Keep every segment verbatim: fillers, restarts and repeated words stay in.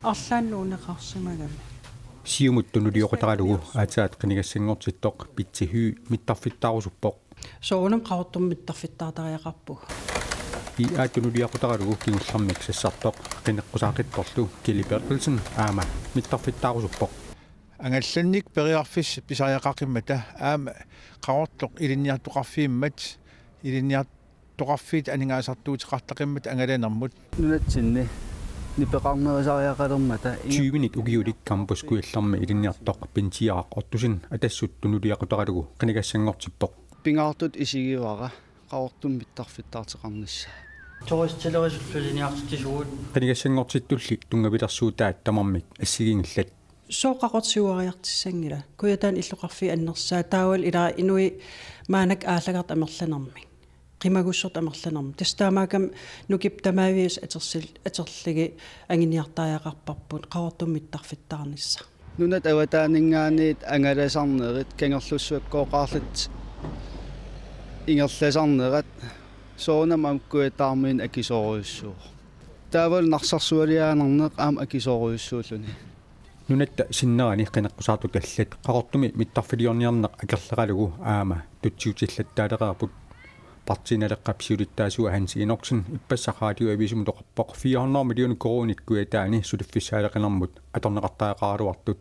Arlaannik uuneqarsimagami. Siumut tunuliaqutaralugu aatsaat qinigassanngortittoq Pitsi Høegh mittarfittaarusuppoq. Soorunami Qaqortumi mittarfittaartariaqarpugut. I A tunuliaqutaralugu kingullermik sassartoq qineqqusaaqittorlu Kili Berthelsen aamma mittarfittaarusuppoq. Angallannik periarfissat pisariaqaqimmata aamma Qaqortoq ilinniartoqarfiimmat ilinniar- toqarfiit aningaasartuuteqartaqimmata angalanermut. Nunatsinni nipeqarnerisariaqalermata inga- Tyvenik ukiulik Campus Kujallermi ilinniartoq Bentiaraq Ottosen Atassut tunuliaqutaralugu qinigassanngortippoq. Pingaartutut isigivara Qaqortumi mittarfittaartoqarnissaa. Turistilerisut suliniartitsisugut. Qinigassanngortittulli tunngavilersuutaat tamarmik assigiinngillat. Sooq Qaqortoq siuariartissanngila? Kujataani illoqarfiit annersaat taavalu ilaa inuit maannakkut aallagartut amerlanermik. Qimagussortut amerlanermik. Tassa taamaakkami nukipput tamaaviat atorsil-, atorlugit anguniartariaqarparput Qaqortumi mittarfittaarnissaq. Nunat avataaninngaanniit angalasarnerit Kangerlussuakkooqarlutik ingerlasarnerat soorunami aamma Kujataarmiunit akisoorujussuuvoq. Taavalu Narsarsualiaannarneq aamma akisoorujussuulluni. Nunatta sinnerani qineqqusaartut allat Qaqortumi mittarfiliorniarneq akerleralugu aamma tutsiutillattaalereerput. Partii Naleqqap siulittaasua Hans Enoksen ippassaq radioavisimut oqarpoq fire hundrede millioner koruunit Kujataani suliffissaaleqinermut atorneqartariaqaraluartut.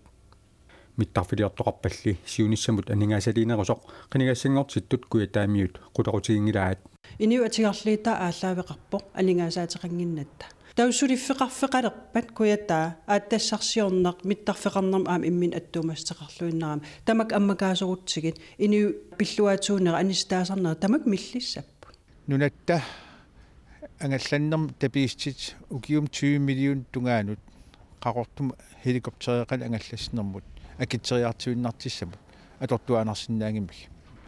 Mittarfiliortoqarpalli siunissamut aningaasaliinerusoq qinigassanngortittut Kujataamiut qulequtiginngilaat. Inuit atigarliit taava aallaaveqarpoq aningaasaateqannginnatta. Taava suliffeqarfeqalerpat Kujataa aatsitassarsiorneq mittarfeqarnermut aamma imminut attuumassuteqarluinnarami. Tamakku ammakaasarutsigit inuit pilluaatuunerat anissitaasarnerat tamakku millissapput. Nunatta angallannermut tapiissutit ukiumi tyve millionit tungaanut Qaqortumi helikoptereqanik angallassinermut akitseriartuinnartissamut atortuaannarsinnaanngimmat.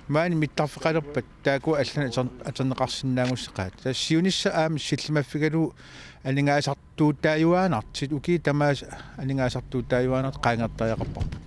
Maani mittarfeqalerpat taakku allanut ator-, atorneqarsinnaanngussaqaat. Tassa siunissaq aamma sillimaffigalugu aningaasartuutaajuaannartut ukiut tamaasa aningaasartuutaajuaannartut qaangertariaqarparput.